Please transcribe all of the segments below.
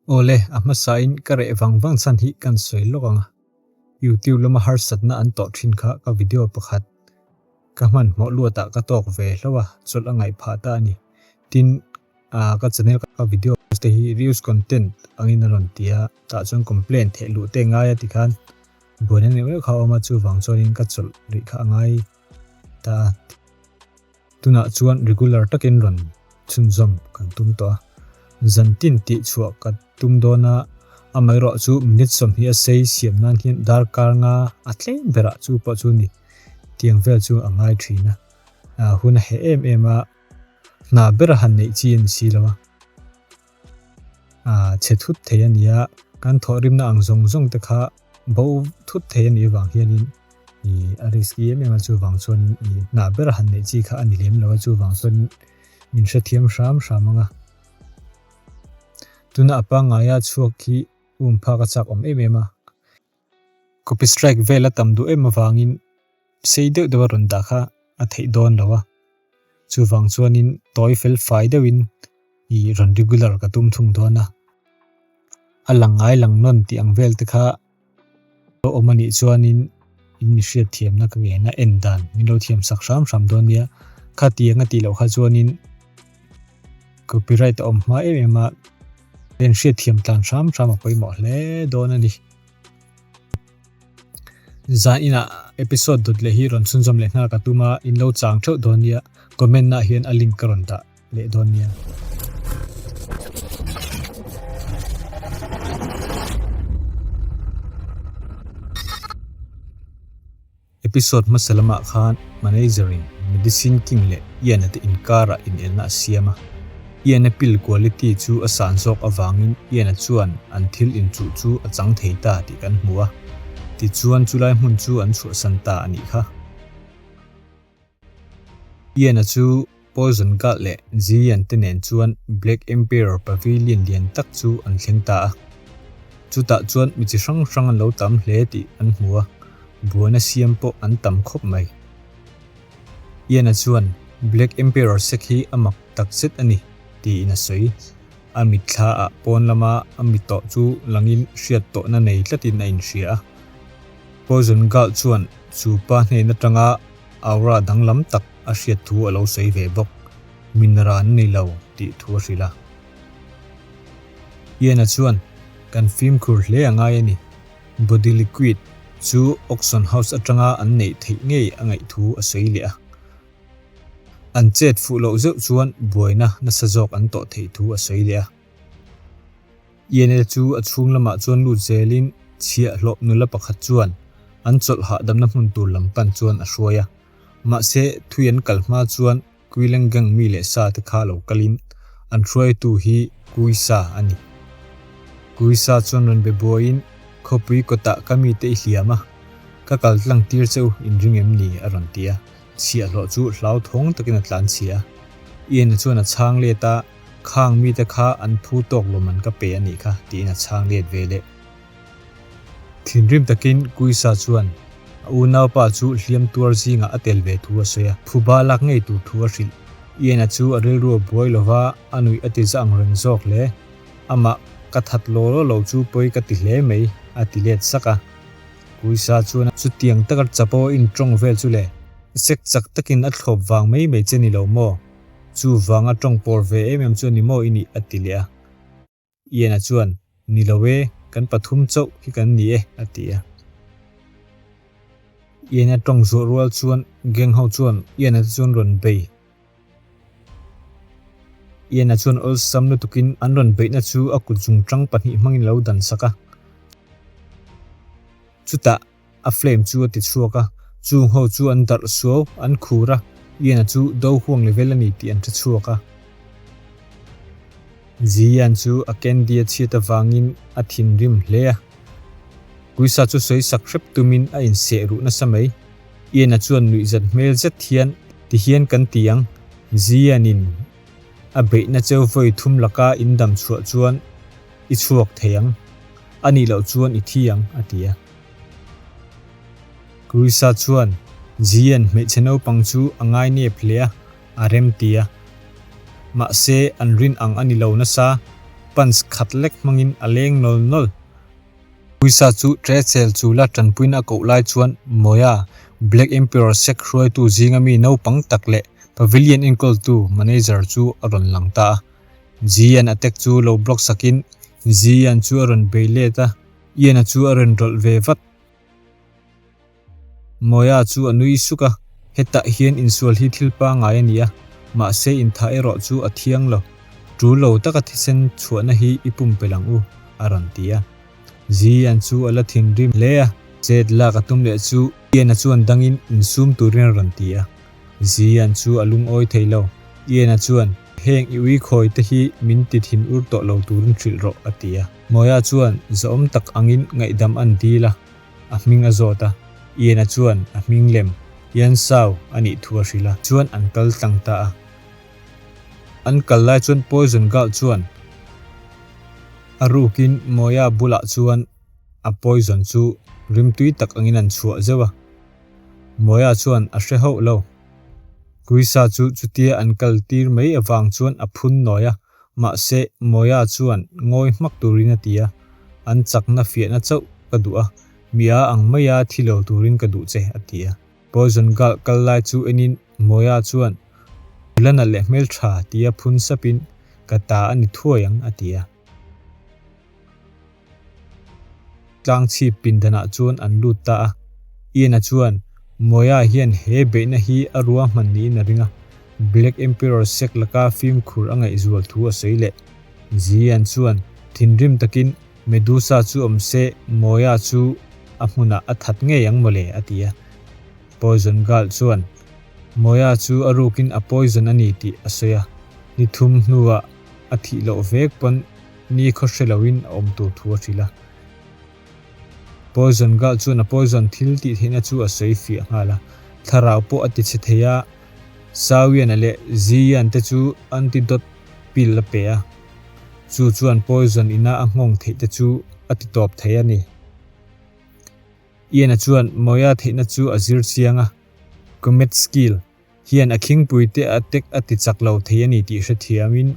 Awle, a hmasain ka reh vang vang chhan hi kan sawi lawk ang a. YouTube lama harsatna an tawh thin kha ka video pakhat ka hmanhmawh luatah ka tawk ve hlauh a, chawlh a ngaih phah ta a ni. Tin, ka channel ka video te hi reuse content angin a rawn ti a, tah chuan complaint theih luh te ngai a tikhan buaina neuh neuh kha a awm a, chuvang chuanin ka chawlh rih kha a ngai ta a. Tunah chuan regular takin rawn chhunzawm kan tum tawh a, zantin tih chhuah ka tum dawn a, amaherawh chu minute 20 a sei siam nan hian darkar nga a tlem berah chu pawh chu ni tiang vel chu a ngai thin a, hun a heh em em a, hna ber a han neih chi a ni si lo a. Chhe thut thei a ni a, kan thawhrimna ang zawng zawng te kha bo thut thei a nih avang hianin ih a risky em em a, chuvang chuanin ih hnah ber han neih chi kha a ni lem lo a, chuvang chuanin min hrethiam hram hram ang a. Tuna a pangngaia chhuak hi um phak a chak awm em em a, copy strike vel a tam duh em avangin sei deuh deuh a rawn dah kha a theih dawn lo a, chuvang chuanin tawi fel fai deuhin ih rawn regular ka tum thung dawn a, a lang ngai lang nawn tih ang vel te kha lo awm a nih chuanin in mi hriat thiamna ka ngen a en dan min lo thiam sak hram hram dawn nia, khatiang a tih loh kha chuanin copyright a awm hma em em a, en hriat thiam tlan hram hram a pawimawh hle dawn a ni. Zan inah episode dawt leh hi rawn chhunzawm leh nghal ka tum a, in lo chang theuh dawn nia, comment ah hian a link ka rawn dah leh dawn nia. Episode hmasa lamah khan Manager in Medicine King leh Ian-a te inkarah inelna a siam a. Ian-a pill quality chu a san zawk avangin Ian-a chuan an thil inchuh chu a chang thei ta tih kan hmu a. Tichuan chulai hmun chu an chhuahsan ta a nih kha. Ian-a chu Poison Guard leh Zillion te nen chuan Black Emperor Pavilion lian tak chu an thleng ta a. Chutah chuan mi chi hrang hrang an lo tam hle tih an hmu a, buaina siam pawh an tam khawp mai. Ian-a chuan Black Emperor sek hi a mak tak zet a ni tiin a sawi. A mitthla ah pawn lama a mi tawh chu langin hriat tawhna nei tlatin a inhria a. Poison Guard chuan chu pa hnen atanga Aura danglam tak a hriat thu a lo sawi ve bawk. Min ran ni lo tih thu a hrilh a. Ian-a chuan, Kan fimkhur hle a ngai a ni. Body liquid chu Auction House atanga an neih theih ngei a ngaih thu a sawi leh a. An chet fuh loh zeuh chuan buaina nasa zawk an tawh theih thu a sawi leh a. Ian-a chu a chhung lamah chuan lut zelin chhiahhlawh nula pakhat chuan an chawlh hahdamna hmun tur lam pan chuan a hruai a. Mahse, thui an kal hma chuan Kuileng gang mi leh sa te kha lo kalin an hruaitu hi Kuisa a ni. Kuisa chuan rawn be buaiin, Khawpui kawtah ka mite i hliam a, ka kal tlang tir che u in ring em ni? a rawn ti a. Chhiahhlawh chu hlauthawng takin a tlan chhia a. Ian-a chuan a chhang let a. Khang mite kha an phu tawk lo man ka pe a nih kha, tiin a chhang let ve leh. Thinrim takin Kuisa chuan a unaupa chu hliam tuar zingah a tel ve thu a sawi a, phuba lak ngei tur thu a hrilh. Ian-a chu a rilru a buai lo va, a nuih a ti za ang reng zawk hle. Amah ka that law law lo chu pawi ka ti hle mai, a ti let sak a. Kuisa chuan a chutiang taka chapo in tawng vel chu le, sek chak takin a thlawp vang mai mai che ni lo maw? Chu vanga tawng pawr ve em em chu a ni maw i nih? a ti leh a. Ian-a chuan, Ni lo e, kan pathum chauh hi kan ni e, a ti a. Ian-a tawng zawh rual chuan gang ho chuan Ian-a te chuan rawn bei. Ian-a chuan awlsam lutukin an rawn beihna chu a kut zungtang pahnih hmangin a lo dan sak a. Chutah A flame chu a ti chhuak a, chung ho chu an darh suau, an khur a, Ian-a chu do huang level a ni tih an hre chhuak a. Zian chu a candy a chhiat avangin a thinrim hle a. Puisa chu sawi sak hrep tumin a inseh ruh nasa mai. Ian-a chuan nuihzat hmel zet hian ti hian kan ti ang, Zian-in a beihna cheu vawi thum laka in dam chhuah chuan i chhuak thei ang, a nih loh chuan i thi ang, a ti a. Krisa chuan Zian hmeichhe naupang chu a ngai nep hle a, a rem ti a. Mahse, an rin ang a ni lo nasa. Punch khat lek hmangin a leng nawl nawl. Puisa chu tre chel chula tanpuina a koh lai chuan Mawia, Black Emperor sect hruaitu zinga mi naupang tak leh Pavilion enkawltu manager chu a rawn lang ta a. Zian attack chu lo block sakin Zian chu a rawn bei let a, Ian-a chu a rawn rawlh ve vat. Mawia chu a nui suk a, hetah hian insual hi thil pangngai a ni a, mahse intha erawh chu a thiang lo. Tul lo taka thisen chhuahna hi i pumpelh ang u, a rawn ti a. Zian chu a la thinrim hle a, chet lak a tum leh chu Ian-a chuan dangin insum turin a rawn ti a. Zian chu a lungawi thei lo. Ian-a chuan, Heng i ui khawi te hi min ti thin ur tawh lo turin hrilh rawh, a ti a. Mawia chuan zahawm tak angin ngaihdam an dil a. A hming a zawt a, Ian-a chuan a hming lem, Ian Sau, a nih thu a hrilh a. Chuan an kal tlang ta a. An kal lai chuan Poison Girl chuan a rukin Mawia bulah chuan a poison chu rimtui tak angin an chhuah zeuh a. Mawia chuan a hre hauh lo. Kuisa chu chutia an kal tir mai avang chuan a phun nawi a. Mahse, Mawia chuan ngawi hmak turin a ti a, An chakna fiahna chauh ka duh a, mi a ang maia thi lo turin ka duh che, a ti a. Poison Girl kal lai chu enin Mawia chuan, Nula nalh leh hmeltha tia phun sapin, Ka ta a ni thuai ang, a ti a. Tlangchhip pindanah chuan an lut ta a. Ian-a chuan, Mawia hian he beihna hi a ruahman niin a ring a, Black Emperor sek laka fimkhur a ngaihzual thu a sawi leh. Zian chuan thinrim takin Medusa chu awm se Mawia chu a hmunah a that ngei ang mawle a ti a. Poison Girl chuan Mawia chu a rukin a poison a ni tih a sawi a, ni thum hnuah a thih loh vek pawn Ni khaw hre loin a awm tur thu a hrilh a. Poison Girl chuan a poison thil tih theihna chu a sawi fiah nghal a. Thlarau pawh a ti chhe thei a, Sawiana leh Ziyan te chu antidote pill a pe a. Chu chuan poison ina a nghawng theih te chu a ti tawp thei a ni. Ian-a chuan Mawia theihna chu a zir chiang a, Comet skill hian a khingpuite a tek a ti chak lo thei a ni tih hrethiamin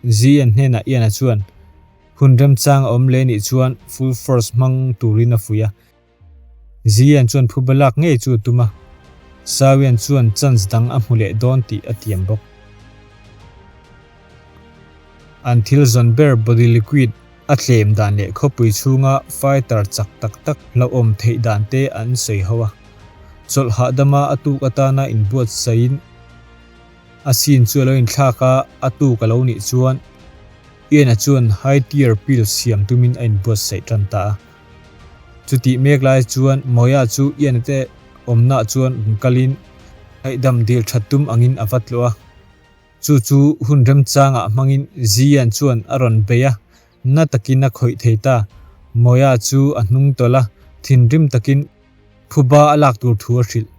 Zian hnenah Ian-a chuan hun remchang a awm leh nih chuan full force hmang turin a fuih a. Zian chuan phuba lak ngei chu a tum a, Sawian chuan chance dang a hmu leh dawn tih a tiam bawk. An thil zawn ber body liquid a tlem dan leh khawpui chhunga fighter chak tak tak hlauhawm theih dan te an sawi ho a. Chawlh hahdama a tuk atana inbuatsaihin a scene chu a lo inthlak a, a tuk a lo nih chuan Ian-a chuan high tier pill siam tumin a inbuatsaih tan ta a. Chutih mek lai chuan Mawia chu Ian-a te awmnaah chuan rawn kalin ngaihdam dil that tum angin a va tlawh a. Chu chu hun remchangah hmangin Zian chuan a rawn bei a, na takin a khawih thei ta. Mawia chu a hnung tawlh a, thinrim takin phuba a lak tur thu a hrilh.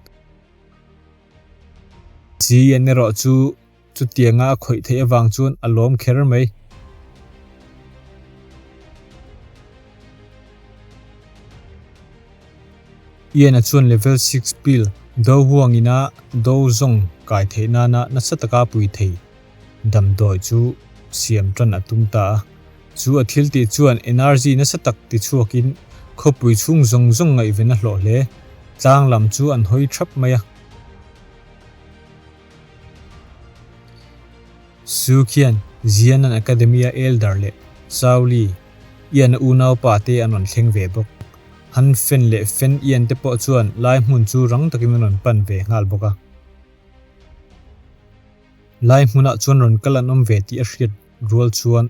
Zian erawh chu chutianga a khawih theih avang chuan a lawm kher mai. Ian-a chuan level six pill do huangina do zawng kai theih nana nasa taka pui thei damdawi chu siam tan a tum ta a. Chu a thil tih chuan energy nasa tak ti chhuakin khawpui chhung zawng zawng ngaihven a hlawh hle. Tlang lam chu an hawi thap mai a. Su khian Zianan Academy-a Elder leh Sauli, Ian-a unaupa te an rawn thleng ve bawk. Han Fen leh Fen Ian te pawh chuan lai hmun chu rang takin an rawn pan ve nghal bawk a. Lai hmunah chuan rawn kal an awm ve tih a hriat rual chuan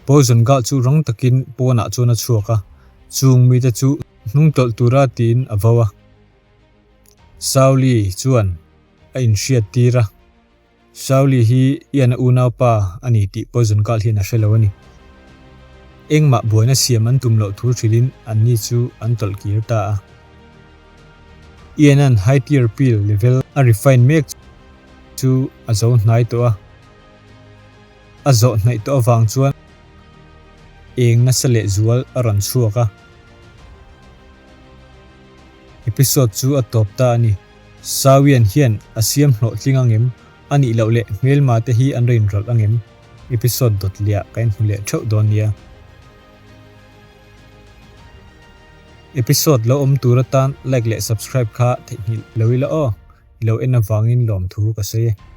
Poison Gah chu rang takin pawnah chuan a chhuak a, chung mite chu hnungtawlh tura tiin a vo a. Sauli chuan a inhriat tir a. Sauli hi Ian-a unaupa a ni tih Poison Girl hian a hre lo a ni. Engmah buaina siam an tum loh thu hrilhin anni chu an tawlh kir ta a. Ian-a'n high tier pill level a refine mek chu a zo hnai tawh a. A zawh hnaih tawh avang chuan eng nasa leh zual a rawn chhuak a. Episode chu a tawp ta a ni. Sawian hian a siam hlawhtling angem? A nih loh leh hmelma te hi an rain rawlh angem? Episode dawt liah ka inhmu leh theuh dawn nia. Episode lo awm tur atan like leh subscribe kha theihnghilh lo ila aw. I lo en avangin lawmthu ka sawi e.